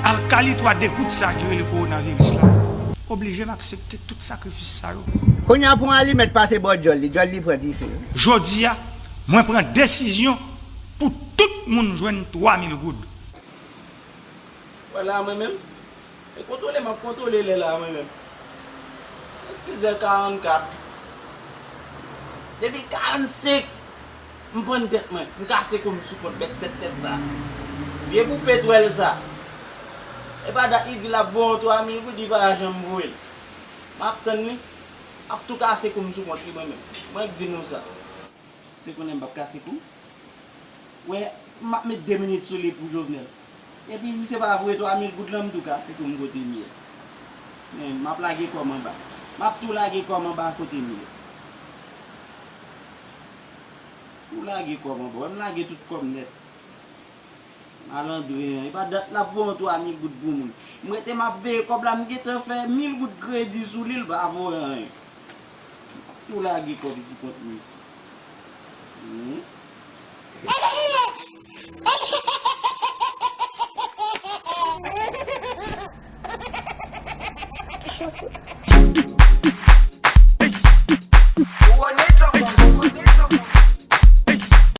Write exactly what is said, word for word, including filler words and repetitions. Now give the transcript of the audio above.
Alkali twa degout sa ki rele kowonaviris la oblije m aksepte tout sakrifis sa yo. Kounye a pou yon alimèt pase bò djòl li, djòl li pran dife. Jodi a, mwen pran desizyon pou tout moun jwenn twa mil goud. Wè la mwen menm, e kontwole m ap kontwole lè la mwen menm. Sizè karannkat. Depi karannsenk, m pann tèt mwen, m kase kou m sou kont bèt sèt tèt sa. Vye poupe twèl sa. E pa dat li di l ap voye yon twa mil goud, li pa janm voye l. M ap tann li, m ap tou kase kou m sou kont li mwen menm. Mwen k di nou sa. Se konnen m p ap kase kou. Wè, m ap met de minit sou li pou Jovenel. Epi misye pa voye twa mil goud lan, m tou kase kou m kote m ye. Men, m ap lage kò m anba. M ap tou lage kò m anba kote m ye. Tou lage kò m anba. Wè m lage tout kò m nèt. Malandren an, e pa dat l ap voye yon twa mil goud pou moun. M rete m ap veye kòb la, m gentan fè mil goud kredi sou li, l pa voye anyen. M ap tou lage kòb pou kont misye. Hmm.